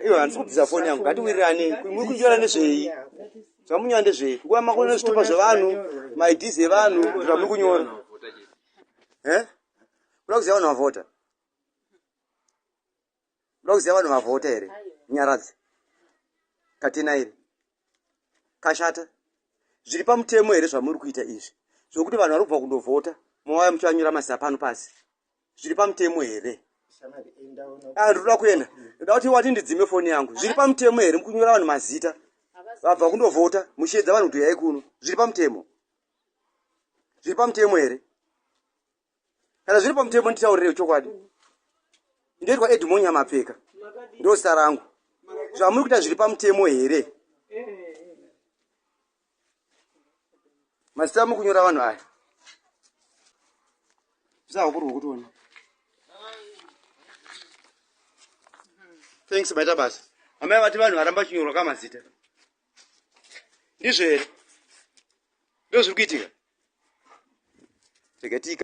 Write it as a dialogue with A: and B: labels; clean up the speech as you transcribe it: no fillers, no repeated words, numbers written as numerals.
A: Iwe handisi kubvisa foni yangu, ngatiwirirane. Muri kunyora nezvei? Zvamunyora ndezvei? Kuva makona nezvitupa zvevanhu, maIDs evanhu, zvamuri kunyora. Eh? Kuda kuziva vanhu vavhota? Kuda kuziva vanhu vavhota here? Nyaradzi. Katena here? Kashata. Zviri pamutemo here zvamuri kuita izvi? Zvokuti vanhu vari kubva kundovhota, mowaya muchivanyora mazita pano pasi. Zviri pamutemo here? Ah, ndinoda kuenda. Ndoda kuti wati ndidzime foni yangu. Zviri pamutemo here mukunyora vanhu mazita? Vabva kundovhota, muchiedza vanhu kuti uyai kuno. Zviri pamutemo. Zviri pamutemo here? Kana zviri pamutemo nditaurire chokwadi. Ndoitwa Edmond Nyamapfeka. Ndozita rangu. Zvamuri kuita zviri pamutemo here? Mazita amuri kunyora vanhu aya. Zvisahakurwa kutiona. Thanks maita basa. Amai vati vanhu varamba chinyorwa kamazita. Ndizvo here? Ndozviri kuitika. Rega tiika.